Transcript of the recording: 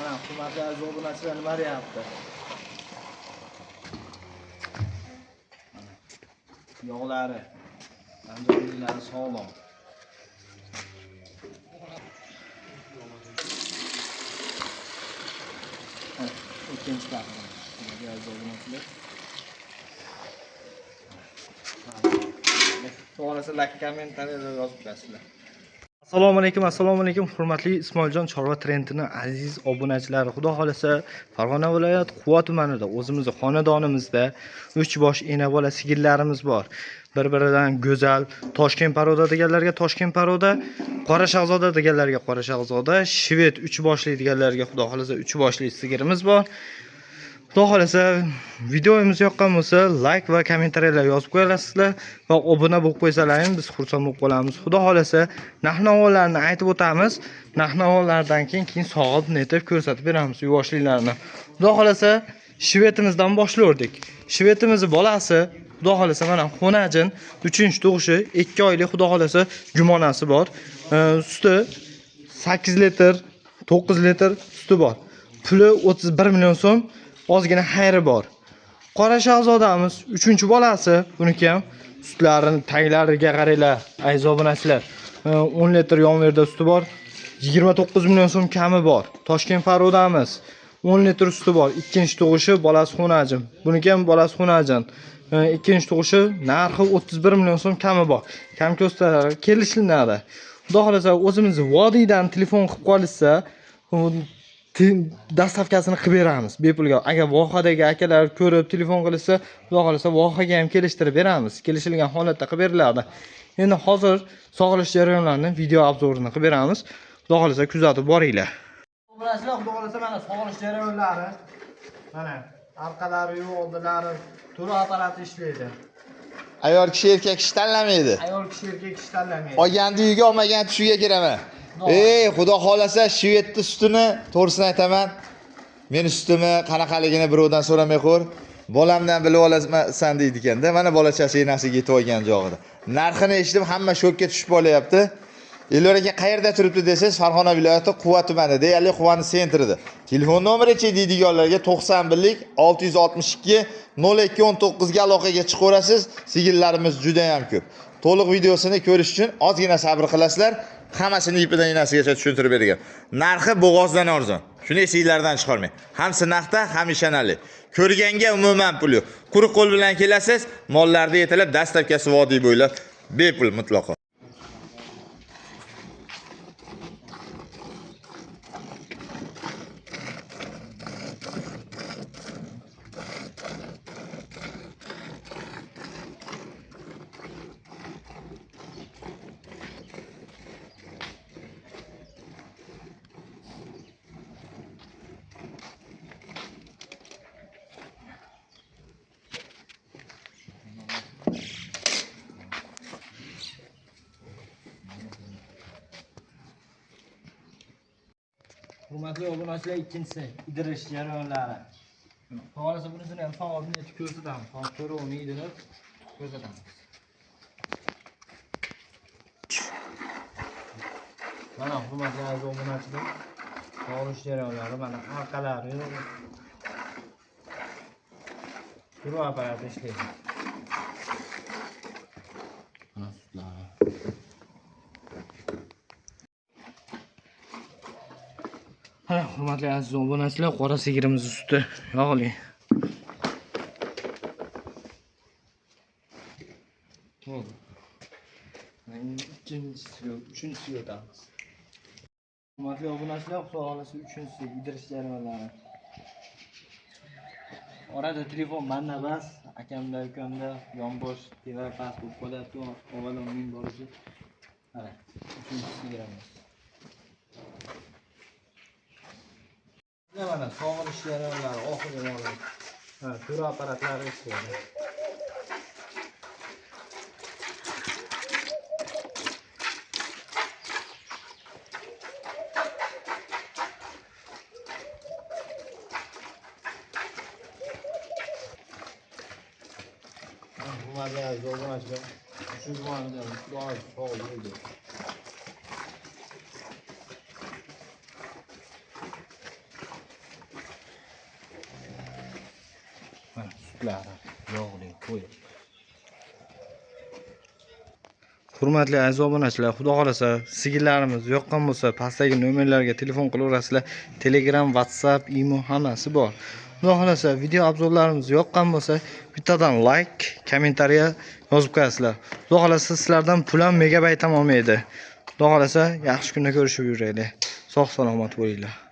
Mana hurmatli aziz obunachilar nima deyapti? Mana yog'lari, andijonlari sog'lom. Ikkinchi qahramon. Hurmatli aziz obunachilar. To'g'risi like, kommentariyada yozib qo'yasizlar. Assalomu alaykum, assalomu alaykum hurmatli Ismoiljon chorva trendini aziz obunachilari. Xudo xolasa Farg'ona viloyat Quva tumanida o'zimizni xonadonimizda 3 bosh ena bola sigirlarimiz bor. Bir-biridan go'zal Toshkent paroda deganlarga Toshkent paroda, Qora Shahzoda deganlarga Qora Shahzoda, Shved 3 boshli deganlarga Xudo xolasa 3 boshli sigirimiz bor. Xudo xolasa videomiz yoqqan bo'lsa like va kommentariyalar yozib qo'yasizlar va obuna bo'lib qo'ysalaring biz xursand bo'lib qolamiz. Xudo xolasa narx-navolarni aytib o'tamiz. Narx-navolardan keyin sog'ib netib ko'rsatib beramiz yuvoshliklarni. Xudo xolasa shvetimizdan boshlardik. Shvetimizni bolasi Xudo xolasa mana xonajin 3-tug'ishi 2 oylik Xudo xolasa jumonasi bor. Suti 8 litr, 9 litr suti bor. Puli 31 million so'm. Ozgina xayri bor. Qora Shahzodamiz 3-bolasi, buniki ham sutlarini taglariga qaranglar, aziz obunachilar. 10 litr yonverda suti bor. 29 million so'm kami bor. Toshkent parodamiz 10 litr suti bor. 2-tug'ishi bolasi xonajin. Buniki ham bolasi xonajin. 2-tug'ishi narxi 31 million so'm kami bor. Kam ko'stalar kelishiladi. Xudo xolasa o'zimiz vodiydan telefon qilib qolishsa, dastavkasini qilib beramiz bepulga. Agar vohadagi akalar ko'rib telefon qilsa, Xudo xolasa vohaga ham kelishtirib beramiz. Kelishilgan holatda qilib beriladi. Endi hozir sog'ilish jarayonlarini video obzorini qilib beramiz. Xudo xolasa kuzatib boringlar. Bilasizlar, Xudo xolasa mana sog'ilish jarayonlari. Mana orqalari, oldilari to'la apparati ishlaydi. Ayol kishi erkak kishi tanlamaydi. Ayol kishi erkak kishi tanlamaydi. Olganda uyga, olmagan tushiga kiraman. Ey, Xudo xolasa shvedni sutini to'g'risini aytaman. Meni sutimni qanaqaligini birovdan so'ramay qo'y. Bolamdan bilib olasan deydi ekanda. Mana bolachasi enasiga yetib olgan jog'ida. Narxini eshitib hamma shokka tushib qolyapti. Elyor aka qayerda turibdi desangiz, Farg'ona viloyati Quva tumani, deyarli Quvani sentrida. Telefon nomerichi deydiganlarga 91 662 02 19 ga aloqaga chiqaverasiz. Sigirlarimiz juda ham ko'p. To'liq videosini ko'rish uchun ozgina sabr qilasizlar. Hammasini ipidan inasigacha tushuntirib bergan. Narxi bo'g'ozdan arzon. Shuni esingizlardan chiqarmang. Hamsi naqda, ham ishonarli. Ko'rganga umuman pul yo'q. Quruq qo'l bilan kelasiz, mollarni yetalab dastlabkasi vodiy bo'ylab bepul mutlaqo. Hurmatli obunachilar, ikkinchisi idirish jarayonlari. Xohlasa bunisini ham sog'ibni etib ko'rsatamiz. Hozir to'rovini idirib ko'rsatamiz. Mana hurmatli aziz obunachilar, sog'ilish jarayonlari mana orqalari to'rov apparati ishlaydi. Mana sutlari. Mana hurmatli aziz obunachilar, qora sigirimiz suti yog'li. Bo'ldi. Endi ikkinchisi, uchinchisiga o'tamiz. Hurmatli obunachilar, Xudo xolasa uchinchisi idirish jarayonlari. Orada telefon menda bas, akamda, ukamda yonbosh, teva past bo'lib qolyapti. Avvalom men borishi. Mana uchinchisiga kiramiz. Mana sog'ilish jarayonlari oxirgi holat. Ha, to'ra apparatlari ishlaydi. Hurmatli aziz obunachilar, uchinchi xudo sog' bo'ldi. Sutlari yog'li, to'yib. Hurmatli aziz obunachilar, xudo xolasa sigirlarimiz yoqqan bo'lsa, pastdagi nomerlarga telefon qilaverasizlar. Telegram, WhatsApp, Imo hammasi bor. Xudo xolasa video obzorlarimiz yoqqan bo'lsa, bittadan like, kommentariya yozib qo'yasizlar. Xudo xolasa sizlardan pul ham, megabayt ham olmaydi. Xudo xolasa yaxshi kunda ko'rishib yuraylik. Sog' salomat bo'linglar.